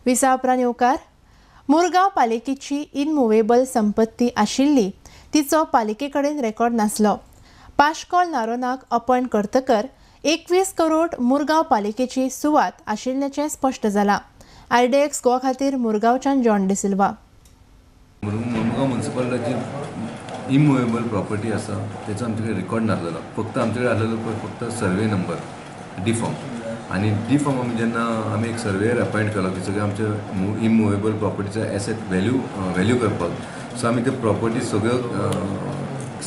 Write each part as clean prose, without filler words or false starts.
विसा उपरांत येवकार. मुरगांव पालिकेची इनमुवेबल संपत्ती आशिल्ली, तिचो पालिके कडेन रेकॉर्ड नासलो. पाशकॉल नारोनाक अपॉयंट करतकर 21 करोड मुरगांव पालिकेची सुवात आशिल्ल्याचें स्पश्ट जालां. आयडीएक्स गोवा खातीर मुरगांवच्यान जॉन डिसिल्वा. मुरगांव मुन्सिपालिटीची इमुवेबल प्रॉपर्टी आसा, तेचो आमचे कडेन रिकॉर्ड नासलेलो. फक्त आमचे कडेन आसलेलो पळय फक्त सर्वे नंबर, डी फॉर्म. आनी डी फॉर्म आमी जेन्ना आमी एक सर्वेयर अपॉयंट केलो की सगळे आमचे इमुवेबल प्रॉपर्टीचो एसेट व्हॅल्यू व्हॅल्यू करपाक. सो आमी त्यो प्रॉपर्टी सगळ्यो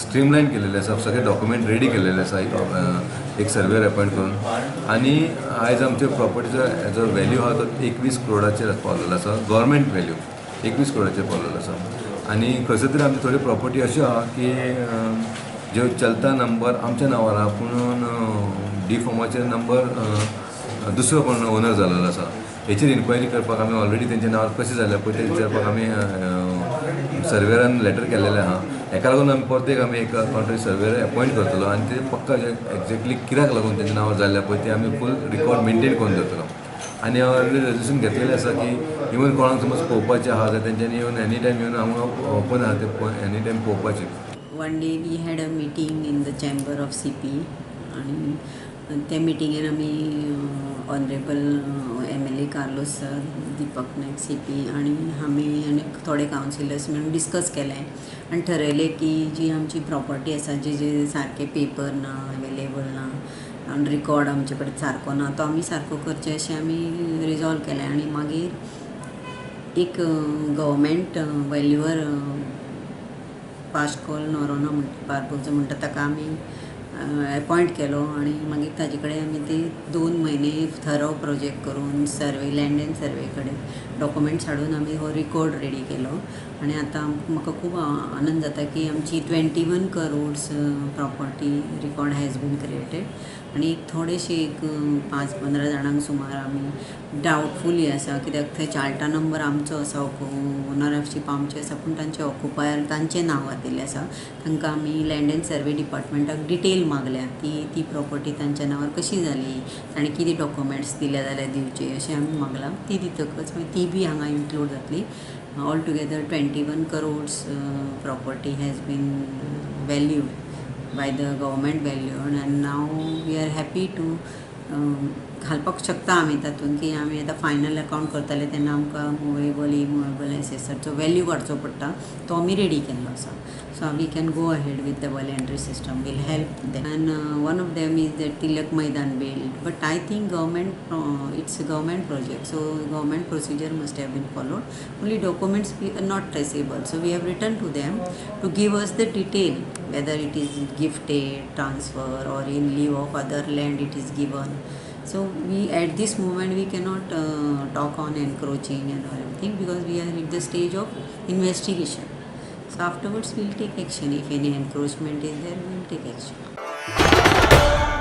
स्ट्रीमलायन केलेले आसा, सगळे डॉक्युमेंट रेडी केलेले आसा एक सर्वेयर अपॉयंट करून. आनी आयज आमच्या प्रॉपर्टीचो जो व्हॅल्यू आहा तो 21 करोडाचेर पावलेलो आसा. गव्हर्मेंट व्हॅल्यू 21 करोडाचेर पावलेलो आसा. आनी खंयसर तरी आमची थोडी प्रॉपर्टी अश्यो आहा की ज्यो चलता नंबर आमच्या नांवार आहा, पूण डी फॉर्माचेर नंबर दुसरो कोण ओनर जाल्लो आसा. हेचेर इन्क्वायरी करपाक आमी ऑलरेडी तेंच्या नांवार कशें जालें पळय तें विचारपाक आमी सर्वेरान लेटर केल्लेलें आहा. हेका लागून आमी परत एक आमी एक कॉन्ट्रॅक्ट सर्वेयर अपॉयंट करतलो आनी ते पक्का एक्झॅक्टली कित्याक लागून तेंच्या नांवार जाल्लें पळय ते आमी फूल रिकॉर्ड मेंटेन करून दवरतलो. आनी हांव ऑलरेडी रेजोल्युशन घेतलेलें आसा की इवन कोणाक समज पळोवपाचें आहा जाल्यार तेंच्यांनी येवन एनी टायम येवन हांगा ओपन आहा ते एनी टायम पळोवपाचें. One day we had a meeting in the chamber of CP आणि त्या मिटिंगेन आमी honourable MLA Carlos sir, Deepak Naik CP आणि आमी आनी थोडे कावन्सिलर्स मेळून डिस्कस केलें आनी ठरयलें की जी आमची प्रॉपर्टी आसा, जी जे सारके पेपर ना, अवेलेबल ना आनी रिकॉर्ड आमचे कडेन सारको ना, तो आमी सारको करचें अशें आमी रिजॉल्व केलें. आनी मागीर एक गव्हर्मेंट व्हॅल्युअर पाशकोल नोरोना बार्बोजा म्हणटा ताका आमी एपॉयंट केलो आनी मागीर ताजे कडेन आमी ती 2 म्हयने थरो प्रोजेक्ट करून सर्वे, लँड एंड सर्वे कडेन डॉक्युमेंट्स हाडून आमी हो रिकॉर्ड रेडी केलो. आनी आतां म्हाका खूब आनंद जाता की आमची 21 crores property record has been created. आनी एक थोडेशे एक 5-15 जाणांक सुमार आमी डावटफूल आसा, कित्याक थंय चार्टा नंबर आमचो आसा, ओनरशिप आमची आसा, पूण तांचे ऑक्युपायर तांचें नांव घातिल्लें आसा. तांकां आमी लँड एंड सर्वे डिपार्टमेंटाक डिटेल मागल्या की ती प्रॉपर्टी तांच्या नांवार कशी जाली, ताणें कितें डॉक्युमेंट्स दिल्या जाल्यार दिवचे अशें आमी मागलां. ती दितकच मागीर ती बी हांगा इन्क्लूड जातली. All together 21 crores property has been valued by the government valuer and now we are happy to घालपाक शकता आमी तातूंत की आमी आतां फायनल अकावंट करतले तेन्ना आमकां मुवेबल, इमुवेबल एसेट्साचो वेल्यू काडचो पडटा, तो आमी रेडी केल्लो आसा. So we can go ahead with the double entry system will help them. And one of them is that Tilak Maidan build, but I think government, it's a government project, so government procedure must have been followed. Only documents are not traceable, so we have written to them to give us the detail whether it is gifted, transfer or in lieu of other land it is given. So we at this moment we cannot talk on encroaching and everything because we are at the stage of investigation. So afterwards we will take action. If any encroachment is there, we will take action.